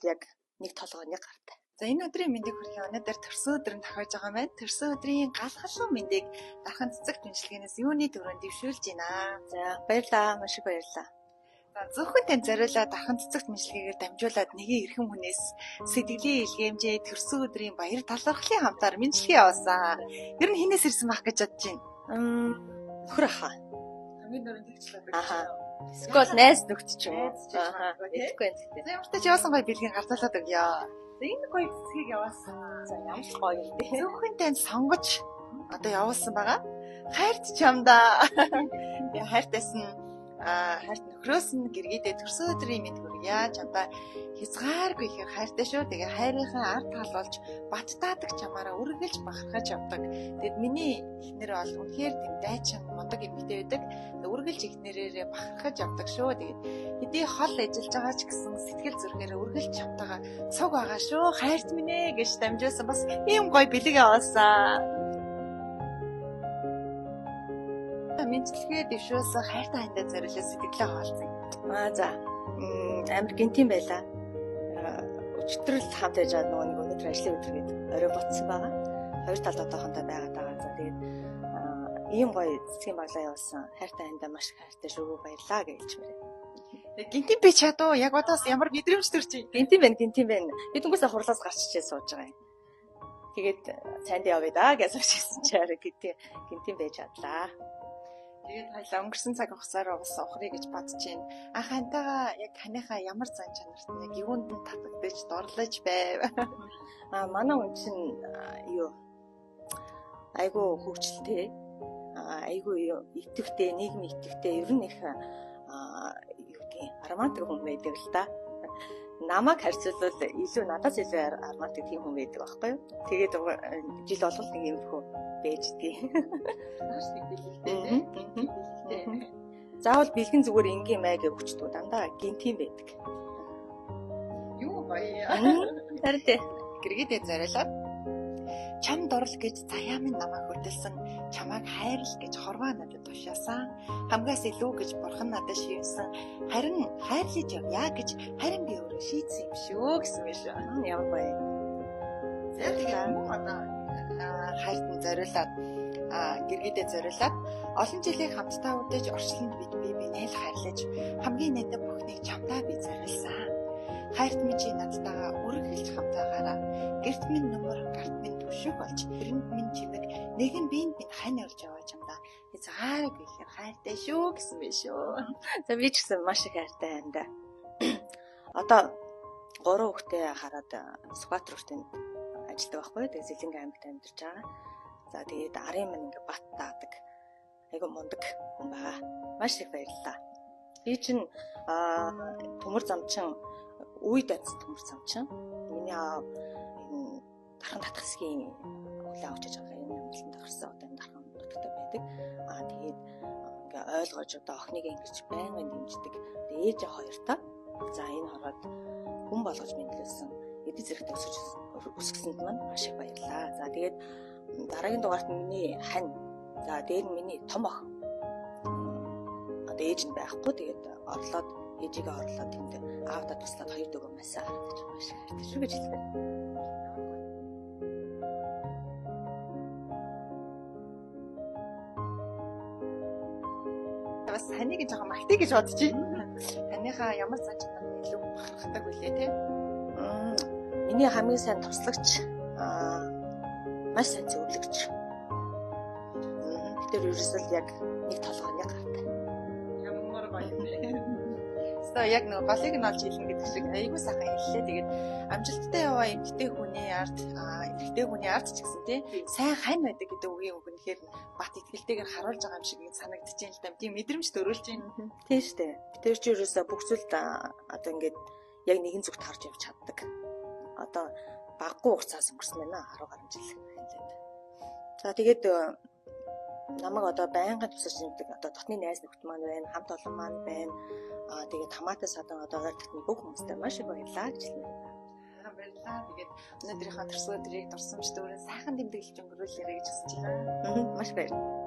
л яг нэг толгой нэг гартай. За энэ өдрийн мэндийг хүргэе. Өнөөдөр төрсөн өдөр нь тохиож байгаа маань. Төрсөн өдрийн гал халуун мэндийг Дархан цэцэгт мэндчилгээнээс юуны түрүүнд дэвшүүлж байна. За баярлалаа. Маш их баярлалаа. За зөвхөн тань зориулаад Дархан цэцэгт мэндчилгээгээр дамжуулаад нэгэн эрхэм хүнээс сэтгэлийн илгээмжээ төрсөн өдрийн баяр талархлын хамтаар мэндчилгээ явуулсан. Ер нь хинээс ирсэн байх гэж бодож байна? Нөхөр ахаа. Хамгийн дөрөв тэгчлээ. Аха. Эсвэл найз нөхд ч юм уу. Аха. Мэдэхгүй байна гэхдээ. За ямар ч тач явуулсан гоё бэлгийг гардуулаад өгье. Энэ гоё цэцгийг явуулсан. За ямар ч гоё юм бэ. Зөвхөн тань сонгож одоо явуулсан байгаа. Хайрт чамдаа. Тэгээ хайртаас нь хайрт нөхрөөс нь гэргийдээ төрсөн өдрийн мэнд хүргье. Чамдаа хязгааргүй ихээр хайртай шүү. Тэгээ хайрынхаа ард тал болж бат таадаг чамаараа үргэлж бахархаж явдаг. Тэгэд миний эхнэр бол үнэхээр тийм дайчин мундаг эмэгтэй байдаг. Үргэлж эхнэрээрээ бахархаж явдаг шүү. Тэгээд хэдий хол ажиллаж байгаа ч гэсэн сэтгэл зүрхээрээ үргэлж чамтайгаа цуг байгаа шүү. Хайрт минь ээ гэж дамжуулсан. Бас ийм гоё бэлэг явуулсан. Мэндчилгээ дэвшүүлсэн хайртай хандаа зориулаад сэтгэлээ хаваалцсан. Аа за. Амар гинтийн байла. Өчтөр л хамт байж байгаа нөгөө нэг өнөөдөр ажлын өдөр гээд орой ботсон байгаа. Хоёр талд одоохондоо байгаад байгаа. За тэгээд ийм гоё цэцгийн баглаа явуулсан. Хайртай хандаа маш их хайртай шүү. Баярлаа гэж хэлмээр. Гинтийн би чадуу яг одоос ямар мэдрэмж төрж байна? Гинтийн байна, гинтийн байна. Би дөнгөж хурлаас гарч ичээ сууж байгаа юм. Тэгээд цайнд явъя да гэж сууж чи арай гинтийн байж чадлаа. Тэгээд хоёлаа өнгөрсөн цаг хугацаараа бас ухрыг гэж бодож байна. Анх хантайгаа яг ханыхаа ямар зан чанарт яг юунд нь татагдаж дурлаж байв? Аа манай хүн чинь юу айгүй хөгжилтэй, айгүй идэвхтэй, нийгмийн идэвхтэй, ер нь их юу гэдгийг романтик хүн байдаг л да. Намайг харьцуулбал илүү надаас илүү романтик тийм хүн байдаг байхгүй юу? Тэгээд жил болгол нэг юмхүү бэждгийг. Нааш нэг бэлэгтэй тийм. Бэлэгтэй. Заавал бэлгэн зүгээр энгийн маяг өгчдөг. Дандаа гинтийн байдаг. Юу гоё. Харин тий. Гэргийдээ зориулаад чам дурл гэж заяа минь намайг хөдөлсөн, чамайг хайрл гэж хорваа надад тушаасан, хамгаас илүү гэж бурхан надад шивсэн, харин хайрлаж явъя гэж харин би өөрөө шийдсэн юм шүү гэсэн юм шүү. Ямар гоё. За тэгээд мөн одоо хайртан зориулаад гэргийдээ зориулаад олон жилийн хамтдаа үдэж орчлонд бид бие биенээ л хайрлаж хамгийн найдаа бүхнийг чамдаа би зориулсан. Хайрт минь чи надтайгаа үргэлж хамтаагаараа гэрт минь нүмер гарт минь түшиг болж эрэнд минь чимэг нэгэн биеинд минь хань болж яваа чамдаа хязгааргүй ихээр хайртай шүү гэсэн бэ шүү. За би ч гэсэн маш их хайртай хандаа. Одоо 3 хүүхдээ хараад Сүхбаатар хүртэнд ажилладаг байхгүй. Тэгээ Зэлэнгийн аймагт амьдарч байгаа. За тэгээд арын минь ингээ бат таадаг. Айгу мундаг хүн байгаа. Маш их баярлалаа. Би чинь төмөр замчин үе дайцсан төмөр замчин. Миний аав энэ Дархан татах хэсгийн хүлээ авч яж байгаа юм амьдраланд гарсан одоо энэ Дархан нутагт байдаг. Аа тэгээд ингээ ойлгож одоо охиныг ингэж байнгын дэмждэг. Ээж хоёртаа. За энэ хороод хүн болгож мэдлүүлсэн эдийн зэрэгт өсгсөнд маань маш их баярлалаа. За тэгээд дараагийн дугаарт миний хань, за дээр нь миний том охин одоо ээж нь байхгүй. Тэгээд орлоод ээжигээ орлоод тэнд аавдаа туслаад хоёр дөрөв масаа харагдаж маш их хайртай шүү гэж хэлмээр. Бас таныг жоохон магтъя гэж бодож байна. Таныхаа ямар зан чанар нь илүү бахархдаг вүлээ те? Миний хамгийн сайн туслагч, маш сайн зөвлөгч. Тэгэхээр ерөөсөө л яг нэг толгой нэг гартай. Ямар гоё юм бэ? Яг нэг голыг нь олж хэлнэ гэдэг шиг айгүй сайхан хэллээ. Тэгээд амжилттай яваа эмэгтэй хүний ард, эрэгтэй хүний ард ч гэсэн тий сайн хань байдаг гэдэг үгийн үг үнэхээр бат итгэлтэйгээр харуулж байгаа юм шиг санагдаж байна л да. Тийм мэдрэмж төрүүлж байна. Тийм шүү дээ. Тэр чи ерөөсөө бүх зүйлд одоо ингээд яг нэгэн зүгт харж явж чаддаг. Одоо баггүй хугацаас өнгөрсөн байна 10 гаруй жил. За тэгээд намайг одоо байнгын тусалж нэмдэг одоо дотны найз нөхд маань байна, хамт олон маань байна. Аа тэгээд хамаатай садан одоо ойр дотны бүх хүмүүстээ маш их баярлалаа гэж хэлмээр байна. Баярлалаа. Тэгээд өнөөдрийнхөө төрсөн өдрийг дурсамж дүүрэн сайхан тэмдэглэж өнгөрүүлээрэй гэж хүсэж байна. Маш баярлалаа.